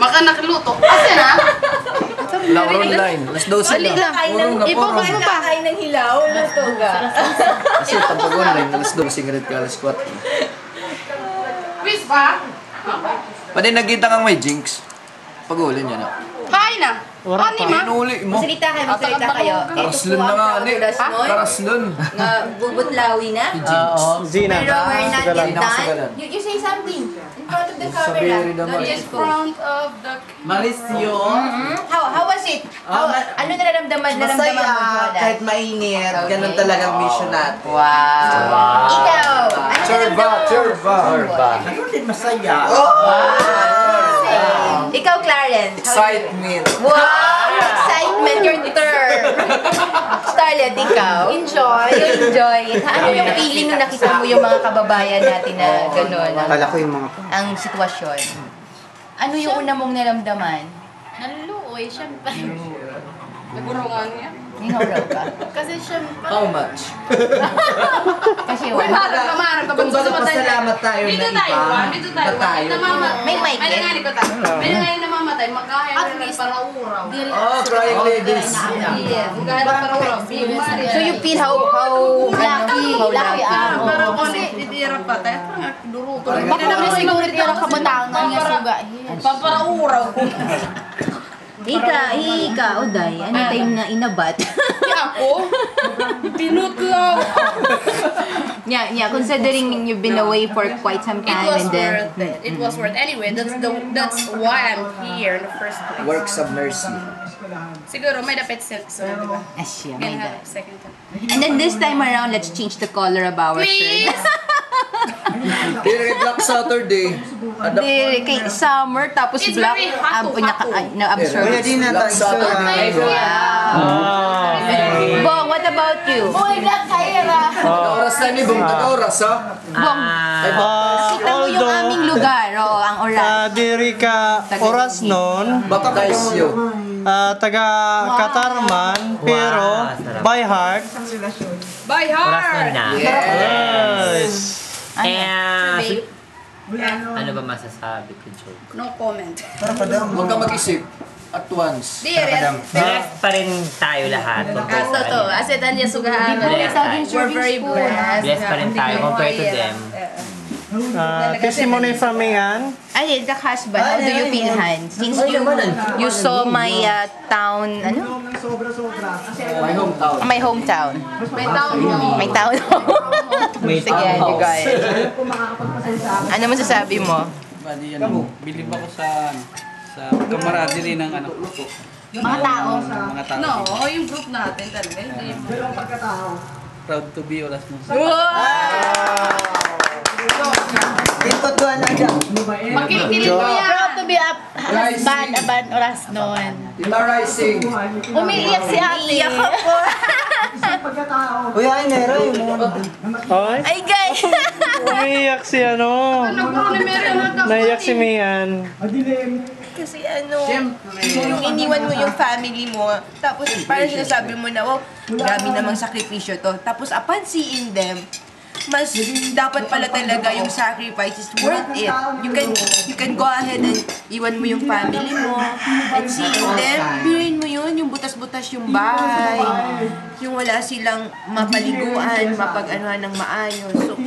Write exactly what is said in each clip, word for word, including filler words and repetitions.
Baka nakaluto. Asa na? Wala, online. Alas dose na. Puro na, puro. Kakain ng hilaw, luto ka. Kasi pag online, alas dose, ngayon ka alas kwatro. Quiz ba? Pwede nagkita kang may jinx. Pag-uli niya na. Kain na. Ani ma? Inuli mo. Magsalita kayo, magsalita kayo. Karaslon na nga, ani. Karaslon. Nga bubutlawi na. Oo. Zina. Pero we're not yet done. You, you say something in front of the camera. Not just in front of the Malisyo. Mm-hmm. How, how was it? How, ano nararamdaman, nararamdaman mo, Jola? Masaya, kahit mainit, ganun talaga ang mission natin. Wow. Ikaw, ano nararamdaman mo? Churba, churba. Ano din masaya? Wow. Ikaw, Clarence, how was it? Excitement. Wow, excitement, your term. Starlet, ikaw? Enjoy. You enjoy it. Ano yung feeling nung nakita mo yung mga kababayan natin na ganun? Kala ko yung mga ang sitwasyon? Ano yung una mong naramdaman? Naluluoy, syempre. Naburungan niya. Ningaw raw ka? Kasi syempre. How much? Kasi wala. Kumbaga, pasalamat tayo na iba. Dito tayo, dito tayo. May mic. May nanganib ko tayo. May nanganib namamatay, magkahaya na para uraw. Oh, crying ladies. Yes, magkahaya na para uraw. So you feel how, how lucky, how lucky. Para kung itira pa tayo, parang Duro. Baka naman siguro ito ang kabatangan nga suga. Paparauraw ko. Ika, ika, Uday, ano time nga inabat? Ako? Tinutlaw. Yeah, yeah, considering you've been away for quite some time and then it was worth it. It was worth. Anyway, that's the, that's why I'm here in the first place. Works of mercy. Siguro may dapat sense, di ba? Asya, may dapat. Second time. And then this time around, let's change the color of our shirt. Please! Diri, Black Saturday. Diri, kay summer, tapos black, um, unya ka, ay, na-absorb. Kaya di na tayo Black Saturday. Wow. Bong, what about you? Boy, black kaira. Taga-oras na ni Bong, taga-oras, ha? Bong, kita mo yung aming lugar, oh, ang oras. Ah, diri ka oras nun. Baka kayo. Ah, taga Catarman, pero by heart. By heart! Oras na. Yes. And, ano ba masasabi ko, joke? No comment. Huwag ka mag-isip. At once. Blessed pa rin tayo lahat. Ang totoo. As it, Tanya Sugahan. We're very blessed. Blessed pa rin tayo compared to them. Ah, testimony from Mian. Ay, the husband, how do you feel, Han? Since you, you saw my, uh, town, ano? My hometown. My hometown. My town. Sige, you guys. Ano masasabi mo? Bali, ano, bilib ako sa, sa camaraderie ng anak ko po. Mga tao. Mga tao. No, yung group natin talaga, hindi yung proud to be Oras nun. Wow! Ito to, ano dyan? Makikinig ko yan. Proud to be a husband, a band, Oras nun. Tita Rising. Umiiyak si ate. Iiyak ako. Uy, ay, meron yung mga Ay, guys! Umiiyak si ano. Naiyak si Mian. Kasi ano, yung iniwan mo yung family mo, tapos parang sinasabi mo na, "Oh, grabe namang sakripisyo to." Tapos upon seeing them, mas dapat pala talaga yung sacrifice is worth it. You can, you can go ahead and iwan mo yung family mo, and seeing them, biruin mo yun, yung butas-butas yung bahay. Yung wala silang mapaliguan, mapag-anuhan ng maayos. So,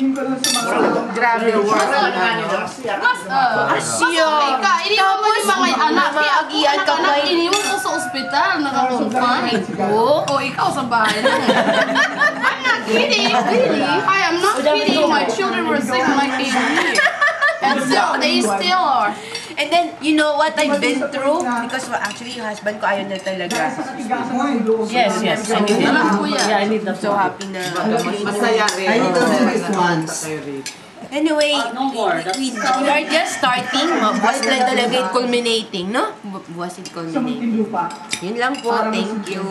grabe. Mas, ah, mas okay ka. Iniwan mo yung mga anak, kaya ako, anak, iniwan ko sa ospital, nakakumpahin. O, ikaw sa bahay lang. I'm not kidding. Really? I am not kidding. My children were sick when I came here. And still, they still are. And then, you know what I've been through? Because, well, actually, yung husband ko, ayaw na talaga. Yes, yes. I need that. Yeah, I need that. So happy na. Masaya rin. I need those sweet ones. Anyway, we, we, we are just starting. Mabuwas na talaga yung culminating, no? Bu-, buwas yung culminating. Yun lang po. Thank you.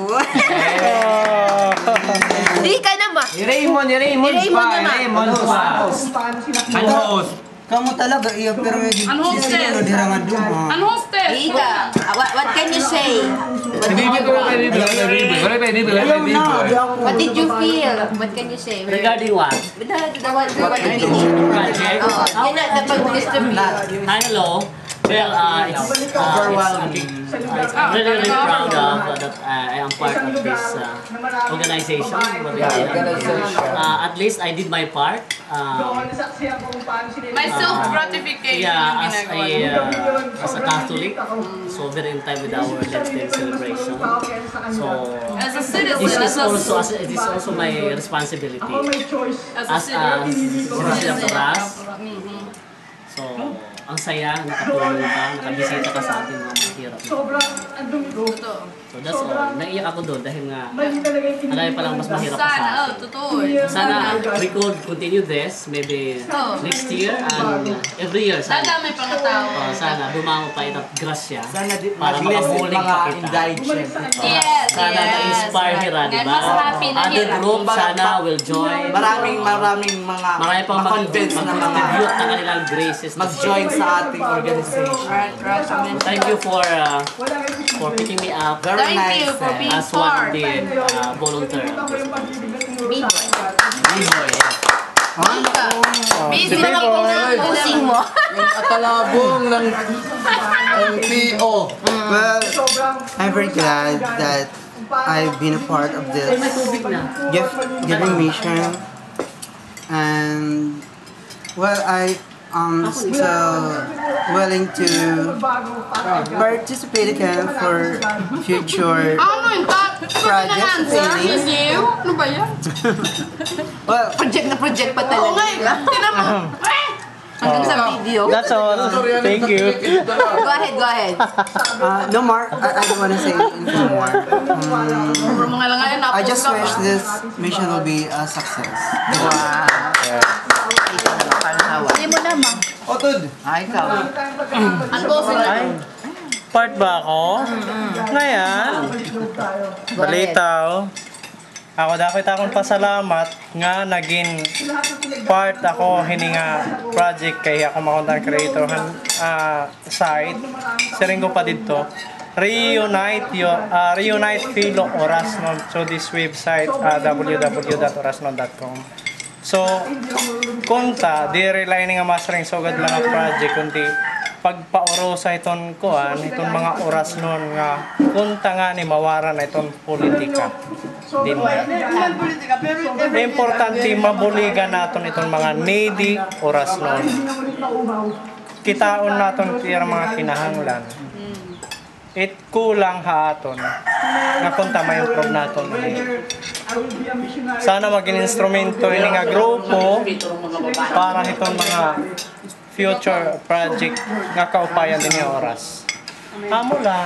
Di ka naman. Ni Raymond, ni Raymond pa, ni Raymond pa. Ano? Kamo talaga, iya, pero si Sino dira nga duha. Ano hostes? Ika, ah, what, what can you say? What did you, what did you feel? What can you say? Regarding what? The, the, the, what, what, what, project? Oo, yun na, the pag-distribute. Ano? Well, uh, it's, uh, it's, uh, it's really, really proud of, uh, that, uh, I am part of this, uh, organization. What we did. Uh, at least I did my part. Um, May self-gratification yeah, yung as a, ginagawa. Uh, as a Catholic, so very in time with our Lenten celebration. So, As a this citizen, is as a also, as, it is also my responsibility as a as a citizen. citizen of Oras. So, ang saya, nakatulong ka, nakabisita ka sa ating mga mahirap. Totoo. So that's all. Naiyak ako doon dahil nga marami palang mas mahirap pa sa Sana, oh, atin. Totoo. Sana we could continue this maybe Oh. Next year and every year. Sana, Dadami pa nga tao. Oh, sana dumamo pa ito grasya Sana di, para mag-list makabulig mga pa kita. Indigent. Yes, Sana yes, na-inspire right. Hira, di Kaya ba? Mas happy na Other Hira. Group sana will join. Maraming, maraming mga Marami pang ma-convince na mga mag-contribute ng kanilang graces to mag-join share. Sa ating organization. Right, right. Amen. Thank you for uh, for picking me up Very Thank nice. you for Eh. being As one of part. The uh, volunteer of this. Biboy. Biboy, yes. Ika. Busy na ako ng posing mo. Yung atalabong ng N P O. Well, I'm very glad that I've been a part of this gift giving mission, and well, I am still willing to participate again for future Ano yung top? Project Ano ba yan? Well, Project na project pa talaga. Oo nga eh. Tinan mo. Hanggang sa video. That's all. Thank you. Go ahead, go ahead. Uh, no more. I, I don't want to say anything more. Puro mga langayan na. I just wish this mission will be a success. Wow. Hindi mo naman. Otod. Ay, ikaw. Ang bossing na. Ay, part ba ako? Ngayon, balitaw. Ako, dako it akon pasalamat nga nagin part ako hini nga project kay ako ma-content creator han, ah, site. Siring ko pa didto. Reunite yo, ah, reunite Filo Orasnon through this website, ah, w w w dot orasnon dot com. So, kunta, diri la ini nga masiring sugad la nga project, kundi pagpaurusa hiton kuan, hiton mga Orasnon nga kunta ngani mawara na iton politika. Din. Importante, mabuligan naton iton mga needy Orasnon. Kitaon naton it ira mga kinahanglan. It kulang ha aton nga kunta ma-improve naton ini. Sana magin instrumento ini nga grupo para hiton mga future project nga kaupayan dinhi ha Oras. Amo la.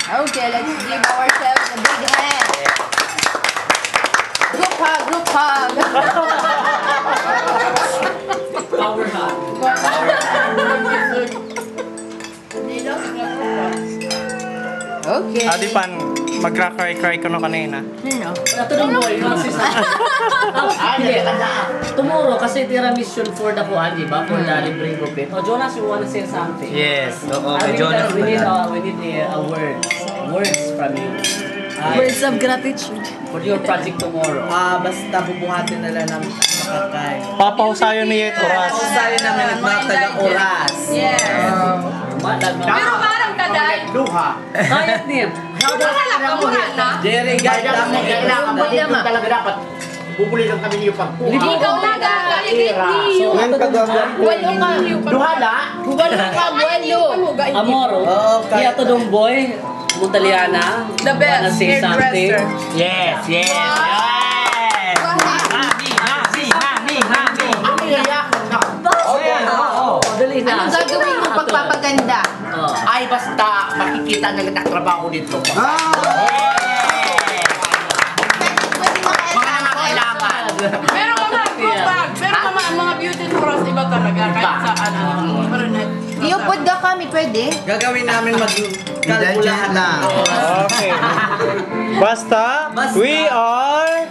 Okay, let's give ourselves a big hand. Group hug, group hug. Power hug. Okay. Adi pan, magra-cry-cry kuno kanina. Sino? Ato ng boy, no? Si Sa- Ah, hindi. Tomorrow, kasi tira mission for the kuan, di ba? For the libreng gupit. Oh, Jonas, you wanna say something? Yes, oo, Ah, kay we need, Jonas we need, pala. uh, we need uh, a word. Words from you. Words of gratitude. For your project tomorrow. Ah, basta bubuhaton na la namon makakay. Papahusayon niya it Oras. Usayon namin ang mga taga-Oras. Yes. Madagdag. Pero parang kaday. Duha. Kaya niya. Wala ka mura na. Jerry, guide mo. Kailangan ba dito talaga dapat bubuligan kami niyo pagkuha? Ikaw na gagaligit niyo. Ngayon pagbabago. Walo ka. Duha la? Walo ka, walo. Amor, Oo, iya to dong boy. Montaliana. The best Wanna say something? Hairdresser. Yes, yes, yes. Mami, mami, mami, mami. Ayan, oo, oo, dali na. Anong gagawin mo pagpapaganda? Oh. Ay, basta makikita na lang ang trabaho dito. Mga nangangailangan. Pero mga group hug, pero mga, mga beauty turos, iba talaga. Kahit sa ano, brunette. Iyupod ka kami, pwede? Gagawin namin mag Legend lang. Okay. Basta, we are